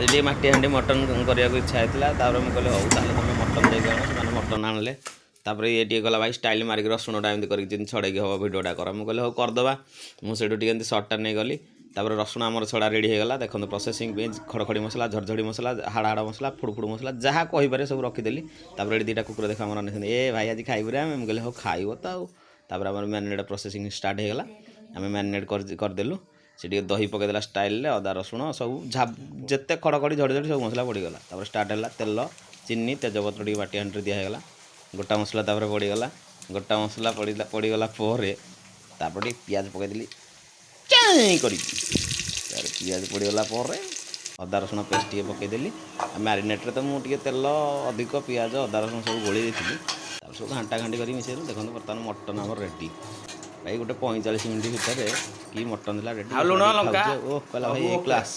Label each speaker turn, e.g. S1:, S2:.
S1: ଆଜି ଟିକେ ମାଟି ହାଣ୍ଡି ମଟନ୍ କରିବାକୁ ଇଚ୍ଛା ହେଇଥିଲା। ତାପରେ ମୁଁ କହିଲି, ହଉ ତାହେଲେ ତମେ ମଟନ୍ ଯାଇକି ଆଣ। ସେମାନେ ମଟନ୍ ଆଣିଲେ। ତାପରେ ଇଏ ଟିକେ କହିଲା, ଭାଇ, ଷ୍ଟାଇଲ୍ ମାରିକି ରସୁଣଟା ଏମିତି କରିକି ଯେମିତି ଛଡ଼େଇକି ହେବ ଭିଡ଼ିଓଟା କର। ମୁଁ କହିଲି, ହଉ କରିଦେବା। ମୁଁ ସେଇଠୁ ଟିକେ ଏମିତି ସର୍ଟଟା ନେଇଗଲି। ତାପରେ ରସୁଣ ଆମର ଛଡ଼ା ରେଡ଼ି ହେଇଗଲା। ଦେଖନ୍ତୁ, ପ୍ରୋସେସିଂ ପାଇଁ ଖଡ଼ଖଡ଼ି ମସଲା, ଝଡ଼ଝଡ଼ି ମସଲା, ହାଡ଼ ହାଡ଼ ମସଲା, ଫୁଡ଼ୁ ଫୁଡ଼ୁ ମସଲା, ଯାହା କହିପାରେ ସବୁ ରଖିଦେଲି। ତାପରେ ଏଠି ଦୁଇଟା କୁକୁର ଦେଖ ଆମର ଅନେଇଛନ୍ତି। ଏ ଭାଇ, ଆଜି ଖାଇବୁରେ ଆମେ। ମୁଁ କହିଲି, ହଉ ଖାଇବ ତ ଆଉ। ତାପରେ ଆମର ମ୍ୟାରିନେଟ୍ ପ୍ରୋସେସିଂ ଷ୍ଟାର୍ଟ ହେଇଗଲା। ଆମେ ମ୍ୟାରିନେଟ୍ କରିଦେଲୁ। ସେ ଟିକେ ଦହି ପକେଇଦେଲା ଷ୍ଟାଇଲରେ। ଅଦା ରସୁଣ ସବୁ ଯେତେ ଖଡ଼ଖଡ଼ି ଝଡ଼ି ଝଡ଼ି ସବୁ ମସଲା ପଡ଼ିଗଲା। ତାପରେ ଷ୍ଟାର୍ଟ ହେଲା। ତେଲ, ଚିନି, ତେଜପତ୍ର ଟିକେ ବାଟି ହାଣ୍ଡିରେ ଦିଆ ହେଇଗଲା। ଗୋଟା ମସଲା ତାପରେ ପଡ଼ିଗଲା। ଗୋଟା ମସଲା ପଡ଼ିଲା। ପଡ଼ିଗଲା ପରେ ତାପରେ ଟିକେ ପିଆଜ ପକାଇଦେଲି ଚାଇଁ କରିକି। ତାପରେ ପିଆଜ ପଡ଼ିଗଲା ପରେ ଅଦା ରସୁଣ ପେଷ୍ଟ ଟିକେ ପକାଇଦେଲି। ଆଉ ମ୍ୟାରିନେଟ୍ରେ ତ ମୁଁ ଟିକେ ତେଲ ଅଧିକ, ପିଆଜ, ଅଦା ରସୁଣ ସବୁ ଗୋଳେଇ ଦେଇଥିଲି। ତାପରେ ସବୁ ଘାଣ୍ଟା ଘାଣ୍ଟି କରିକି ମିଶାଇଦେଲି। ଦେଖନ୍ତୁ, ବର୍ତ୍ତମାନ ମଟନ୍ ଆମର ରେଡ଼ି। ଭାଇ, ଗୋଟେ 45 ମିନିଟ୍ ଭିତରେ କି ମଟନ୍ ଥିଲା ରେଡ଼ି।
S2: ଆଉ ଲୁଣ, ଲଙ୍କା।
S1: ଓ କହିଲା, ଭାଇ, ଏ କ୍ଲାସ୍।